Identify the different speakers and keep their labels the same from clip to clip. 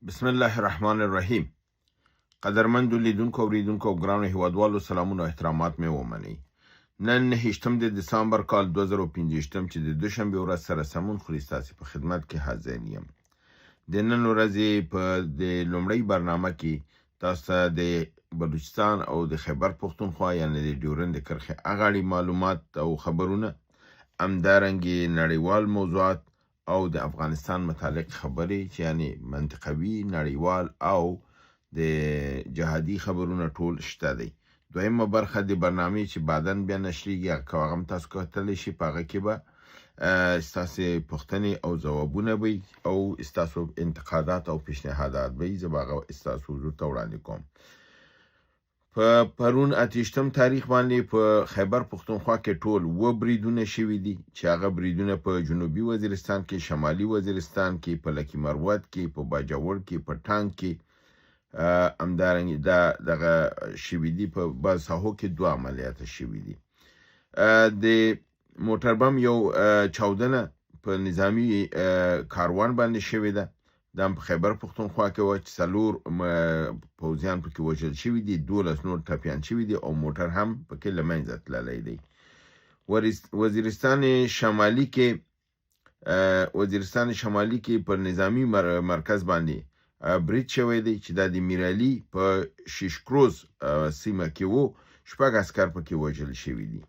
Speaker 1: بسم الله الرحمن الرحیم. قدرمندو لیدونکو، اوریدونکو او ګرانو هیوادوالو، سلامونه او احترامات مې ومنئ. نن 9 د دسامبر کال 2025 چې د دوشنبې ورځ سره سمون خوري، ستاسې په خدمت کې حاضر یم. د نن ورځې په د لومړۍ برنامه کې تاسو ته د بلوچستان او د خیبر پښتونخوا، یعنې د ډیورند د کرښې اغاړي معلومات او خبرونه، همدارنګې نړیوال موضوعات او د افغانستان متعلق خبرې چې یعنې منطقوي، نړیوال او د جهادي خبرونه ټول شته دی. دویمه برخه د برنامې چې بعداً بیا نشریږي، که هغه هم تاسو کتلی شئ، په هغه کې به ستاسې پوښتنې او ځوابونه به وي او ستاسو انتقادات او پیشنهادات به وي. زه به هغه ستاسو حضور ته وړاندې کوم. په پرون 28 تاریخ باندې په خیبر پښتونخوا کې ټول 7 بریدونه شوي دي، چې هغه بریدونه په جنوبي وزیرستان کې، شمالي وزیرستان کې، په لکي مروت کې، په باجوړ کې، په ټانک کې، همدارنګه دا دغه شوي دي. په بعض ساحو کې 2 عملیات شوي دي. د موټر بم یو چاودنه په نظامي کاروان باندې شوې ده، دا هم په خیبر پښتونخوا کې وه چې 4 پوځیان پکې وژل شوي دي، 12 نور ټپیان شوي دي او موټر هم پکې له منځه تللی دی. وزیرستان شمالي کې پر نظامي مرکز باندې برید شوی دی چې دا د میرعلي په شیشکروز سیمه کې وو، 6 عسکر پکې وژل شوي دي.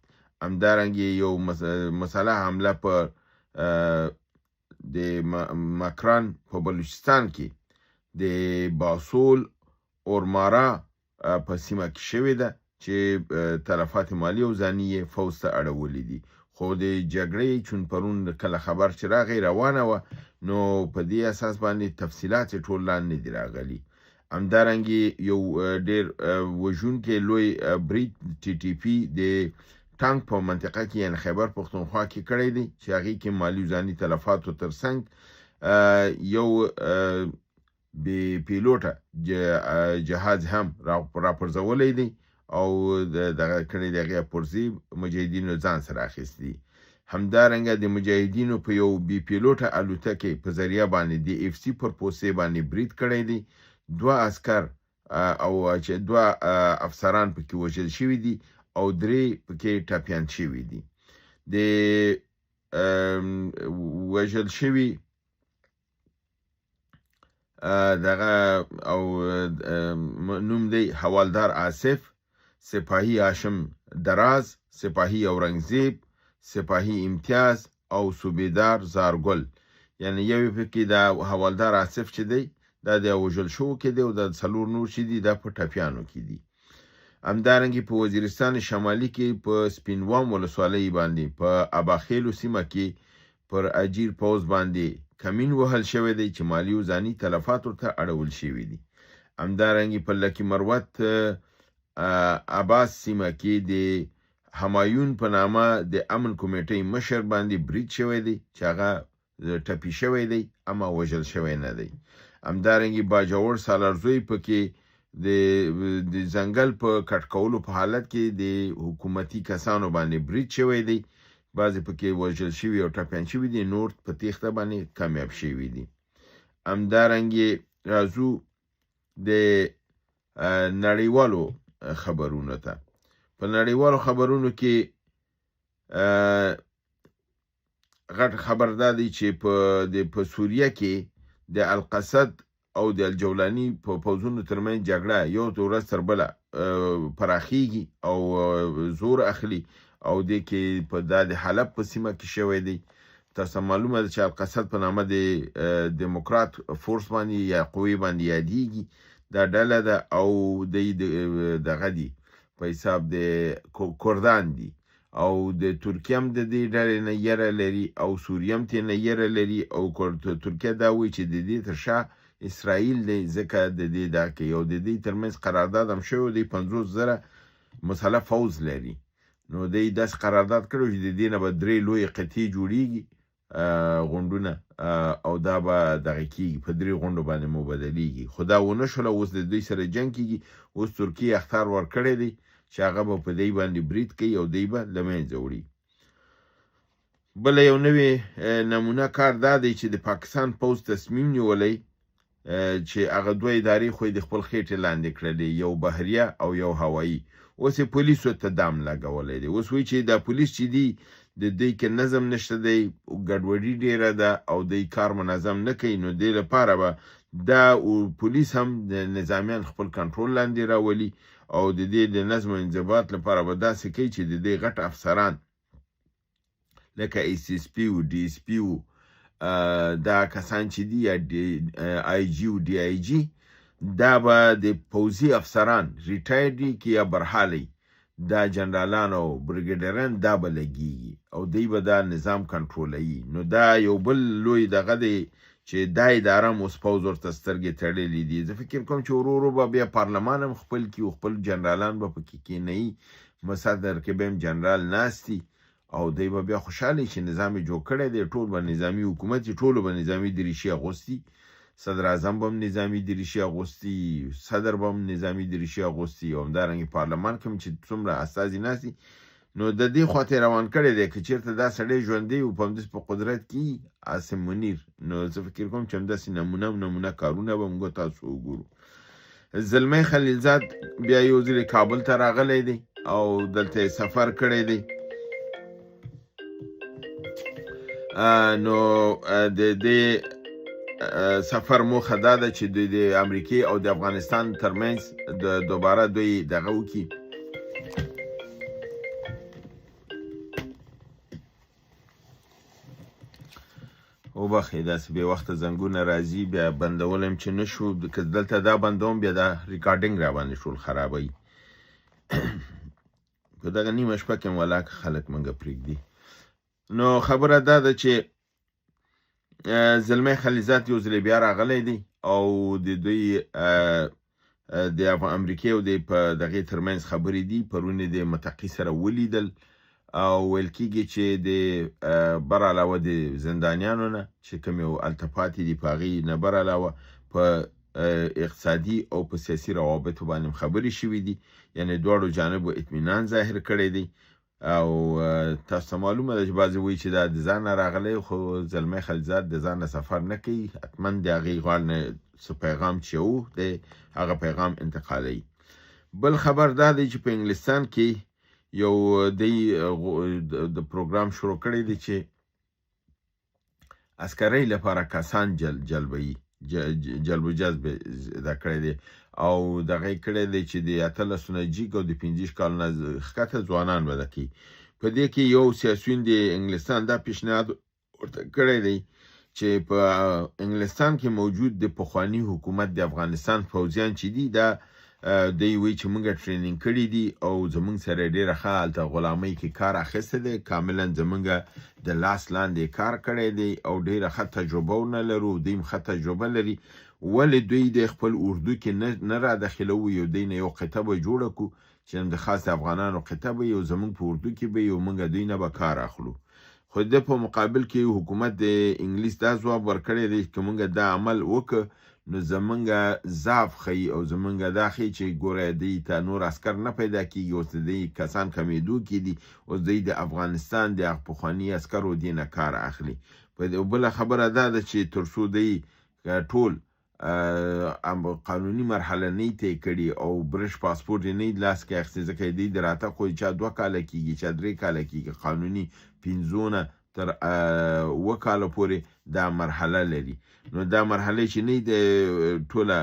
Speaker 1: همدارنګې یو مسلح حمله په د مکران په بلوچستان کې د باسول اورمارا په سیمه کې شوې ده چې تلفات مالي او ځاني یې فوځ ته اړولي دي. خو د جګړې چون پرون کله خبر چې راغی روانه وه، نو په دې اساس باندې تفصیلات یې ټول لا نه دي راغلي. همدارنګې یو ډېر وژونکی لوی برید ټي ټي پي د ټانک په منطقه کې، یعنې خیبر پښتونخوا کې کړی دی چې هغې کې مالي او ځاني تلفاتو ترڅنګ یو بې پیلوټه جهاز هم راپرځولی دی او دغه کړی دی، هغې پرزې مجاهدینو ځان سره اخیستي دي. همدارنګه د مجاهدینو په یو بې پیلوټه الوتکې په ذریعه باندې د اف سي پر پوستې باندې برید کړی دی. 2 عسکر او چې 2 افسران پکې وژل شوي دي او 3 پکې ټپیان شوي دي. د وژل شوي دغه او نوم دی حوالدار آصف، سپاهي هاشم دراز، سپاهي اورنګزیب، سپاهي امتیاز او صوبیدار زارګل. یعنې یو یې پکې دا حوالدار آصف چې دی دا د وژل شوو کې دی او دا 4 نور چې دي دا په ټپیانو کې دي. همدارنګې په وزیرستان شمالي کې په سپینوام ولسوالۍ باندې په اباخیلو سیمه کې پر اجیر پوځ باندې کمین وهل شوی دی چې مالي او ځاني تلفات ورته اړول شوي دي. همدارنګې په لکي مروت عباس سیمه کې د همایون په نامه د امن کمیټې مشر باندې برید شوی دی چې هغه ټپي شوی دی اما وژل شوی نه دی. همدارنګې باجوړ سالارزوی پکې د ځنګل په کټ کولو په حالت کې د حکومتي کسانو باندې برید شوی دی، بعضې پکې وژل شوي او ټپیان شوي دي، نور په تېښته باندې کامیاب شوي دي. همدارنګې راځو د نړیوالو خبرونو ته. په نړیوالو خبرونو کې غټ خبر دا دی چې په سوریه کې د القصد او د الجولاني په پوځونو ترمنځ جګړه یو ورځ تر بله پراخیږي او زور اخلي او دې کې په دا د حلب په سیمه کې شوی دی. تاسو معلومه ده چې القصد په نامه د دیموکرات فورس باندې یا قوې باندې یادیږي، دا ډله ده او دی دغه دي په حساب د کردان دي او د ترکیه هم د دې ډلې نه یره لري او سوریه هم ترې نه یره لري او ترکیه دا وایي چې د دې تر شا اسرائیل دی، ځکه د دې دا کوي. او د دې ترمنځ قرارداد هم شوی دی، 50,000 مسلح فوځ لري. نو دی داسې قرارداد کړی چې د دې نه به 3 لویې قطعې جوړیږي، غونډونه، او دا به دغه کیږي، په 3 غونډو باندې مبدلیږي. خو دا ونه شوله، اوس د دوی سره جنګ کیږي. اوس ترکیې اخطار ورکړی دی چې هغه به په دی باندې برید کوي او دی به له منځه وړي. بله یو نوې نمونه کار دا دی چې د پاکستان پوځ تصمیم نیولی چې هغه دوه ادارې خو یې د خپل خېټې لاندې کړلې، یو بحریه او یو هوایي. اوس یې پولیسو ته دام لګولی دی. اوس وایي چې دا پولیس چې دي د دوی کې نظم نشته دی، ګډوډي ډېره ده او دوی کار منظم نه کوي، نو دې لپاره به دا پولیس هم د نظامیان خپل کنټرول لاندې راولي او د دې د نظم او انضباط لپاره به داسې کوي چې د دې غټ افسران لکه ایس ایس پي او ډي ایس پي او دا کسان چې دي یا آی جي او ډي آی جي، دا به د پوځي افسران ریټایرډ دي که یا برحاله، دا جنرالان او بریګیډران دا به لګیږي او دوی به دا نظام کنټرولوي. نو دا یو بل لوی دغه دی چې دا اداره هم اوس پوځ ورته سترګې تړلې دي. زه فکر کوم چې ورو ورو به بیا پارلمان هم خپل کړي او خپل جنرالان به پکې کښېنوي، صدر کې به هم جنرال ناست دي او دوی به بیا خوشحاله چې نظام یې جوړ کړی دی. ټول به نظامي حکومت وي، ټولو به نظامي دریشي اغوستي، صدر اعظم به هم نظامي دریشي اغوستي، صدر به هم نظامي دریشي اغوستي او همدارنګه پارلمان کې هم چې څومره استازي ناست دي، نو د دې خواته یې روان کړی دی. که چېرته دا سړی ژوندی و په همداسې په قدرت کې عاصم منیر، نو زه فکر کوم چې همداسې نمونه نمونه کارونه به موږ تاسو وګورو. زلمی خلیلزاد بیا یو ځلې کابل ته راغلی دی او دلته یې سفر کړی دی. نو د دې سفر موخه دا ده چې دوی د امریکې او د افغانستان ترمنځ د دوباره دوی دغه وکړي. وبخښئ داسې بې وخته زنګونه راځي، بیا بندولی هم چې نه شو، که دلته دا بندوم بیا دا ریکارډینګ را باندې ټول خرابوي. په دغه نیمه شپه کې هم ولاکه خلک موږ پرېږدي. نو خبره دا ده چې زلمی خلیلزاد یو ځلې بیا راغلی دی او د دوی د امریکې او د په دغې ترمنځ خبرې دي. پرون یې د متقي سره ولیدل او ویل کېږي چې د بر علاوه د زندانیانو نه چې کوم یو هلته پاتې دي په هغې نه بر علاوه په اقتصادي او په سیاسي روابطو باندې هم خبرې شوې دي. یعنې دواړو جانبو اطمینان ظاهر کړی دی. او تاسو ته معلومه ده چې بعضې وایي چې دا د ځان نه راغلی، خو زلمی خلیلزاد د ځان نه سفر نه کوي، حتما د هغې غاړې نه څه پیغام چې و دی هغه پیغام انتقالوي. بل خبر دا دی چې په انګلستان کې یو دی د پروګرام شروع کړی دی چې عسکرۍ لپاره کسان جلبوي، جلب و جذب دا کړی دی او دغه یې کړی دی چې د 18 نه جیګ او د 25 کالو نه ښکته ځوانان به ده کوي. په دې کې یو سیاسیون د انګلستان دا پیشنهاد ورته کړی دی چې په انګلستان کې موجود د پخواني حکومت د افغانستان فوځیان چې دي دا دوی وایي چې موږ ټریننګ کړي دي او زموږ سره ډېره ښه هلته غلامۍ کې کار اخیستی دی، کاملا زموږ د لاس لاندې کار کړی دی او ډېره ښه تجربه ونه لرو، دوی هم ښه تجربه لري، ولې دوی د خپل اردو کې نه را داخلوو، یو دوی نه یو قطعه به جوړه کړو چې هم د خاص افغانانو قطعه به یو زموږ په اردو کې به یو موږ دوی نه به کار اخلو. خو د په مقابل کې حکومت د انګلیس دا ځواب ورکړی دی که موږ دا عمل وکړو نو زمونږ ضعف ښیي او زمونږ دا ښیي چې ګوره دوی ته نور عسکر نه پیدا کیږي، اوس د دوی کسان کمېدو کې دي، اوس دوی د افغانستان د هغه پخواني عسکرو دې نه کار اخلي. په بله خبره دا ده چې تر څو دوی ټول قانوني مرحله نه طی کړي او برش پاسپورټ یې نه لاس کې اخیستی، ځکه دوی د راتګ خو چا 2 کاله کیږي، چا 3 کاله کیږي، قانوني 5 نه تر 7 کاله پورې دا مرحله لري. نو دا مرحله چې نه د ټوله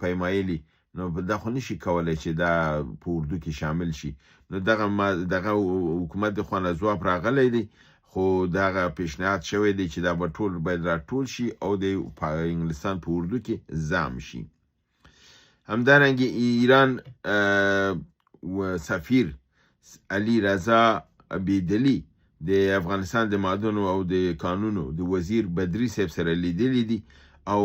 Speaker 1: پیمایلي، نو دا خو نشي کولی چې دا په اردو کې شامل شي. نو دغه حکومت د خوا نه ځواب راغلی دی، خو دغه پیشنهاد شوی دی چې دا به ټول باید راټول شي او د انګلستان په اردو کې ضم شي. همدارنګه ایران سفیر علي رضا بیدلي د افغانستان د معدنو او د کانونو د وزیر بدري صاحب سره لیدلي دي او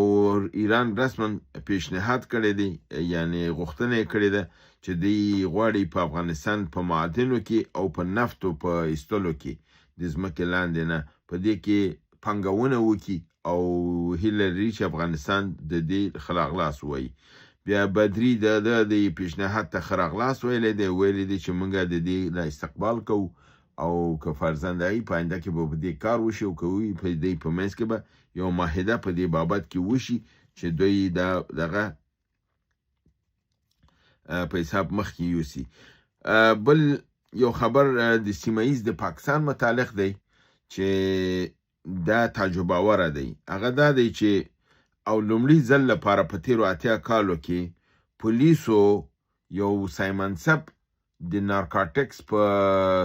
Speaker 1: ایران رسما پیشنهاد کړی دی، یعنې غوښتنه یې کړې ده چې دوی غواړي په افغانستان په معادنو کې او په نفتو په ایستلو کې د ځمکې لاندې نه په دې کې پانګونه وکړي او هیله لري چې افغانستان د دې ښه راغلاست ووایي. بیا بدري د ده د پیشنهاد ته ښه راغلاست ویلی دی، ویلی دی چې موږ د دې نه استقبال کوو او که فرضاً د هغې په آینده کې به په دې کار وشي او که وي په دې په منځ کې به یو معاهده په دې بابت کې وشي چې دوی دا دغه په حساب مخکې یوسي. بل یو خبر د سیمه ییز د پاکستان متعلق دی چې دا تعجباوره دی، هغه دا دی چې او لومړي ځل لپاره په تیرو 80 کالو کې پولیسو یو سایمنسب د نارکاټکس په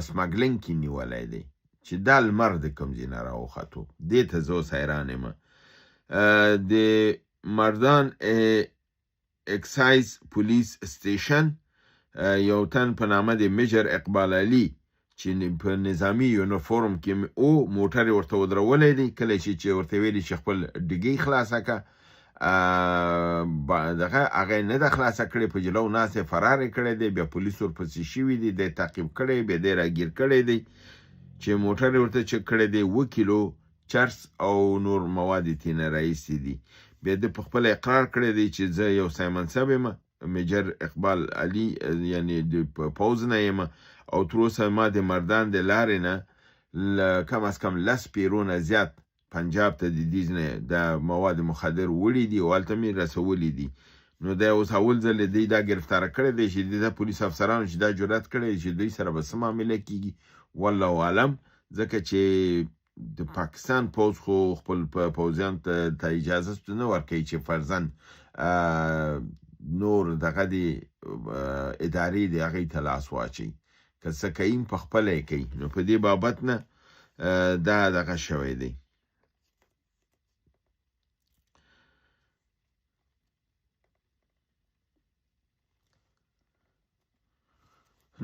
Speaker 1: سمګلینګ کې نیولی دی چې دا لمر د کوم ځای نه راوختو، دې ته زه اوس حیران یم. د مردان ایکسایز پولیس سټیشن یو تن په نامه د میجر اقبال علي چې په نظامي یونیفورم کې او موټر یې ورته ودرولی دی، کله چې ورته ویلي چې خپل ډیګۍ خلاصه که، دغه هغه یې نه ده خلاصه کړې، په جلو ناست یې فرار یې کړی دی، بیا پولیس ورپسې شوي دي، دی تعقیب کړی، بیا دی راګیر کړی دی چې موټر یې ورته چک کړی دی، 7 کیلو چرس او نور مواد یې ترېنه راایستي دي. بیا ده په خپله اقرار کړی دی چې زه یو سایمنسب یم، میجر اقبال علي، یعنی د پوځ نه یم، او تر اوسه ما د مردان د لارې نه کم از کم 10 پیرو نه زیات پنجاب ته د دې نه د مواد مخدر وړي دي او هلته مې رسولي دي. نو دی اوس اول ځل دی دا ګرفتاره کړی دی چې د پولیس افسرانو چې دا جرأت کړی چې دوی سره به څه معامله کېږي والله عالم، ځکه چې د پاکستان پوځ خو خپل پوځیان ته اجازه نه ورکوي چې فرضاً نور دغه دې ادارې دې هغې ته لاس واچوي، که څه کوي په خپله یې کوي. نو په دې بابت نه دا دغه شوی دی.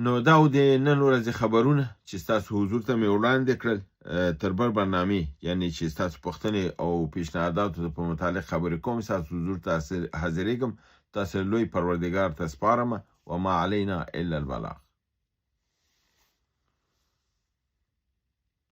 Speaker 1: نو دا و د نن ورځې خبرونه چې ستاسو حضور ته مې وړاندې کړل. تر بل برنامې یعنی چې ستاسو پوښتنې او پیشنهاداتو په متعلق خبرې کوم، ستاسو حضور ته حاضرېږم. تاسو لوی پروردګار ته سپارم. وما علینا الا البلاغ.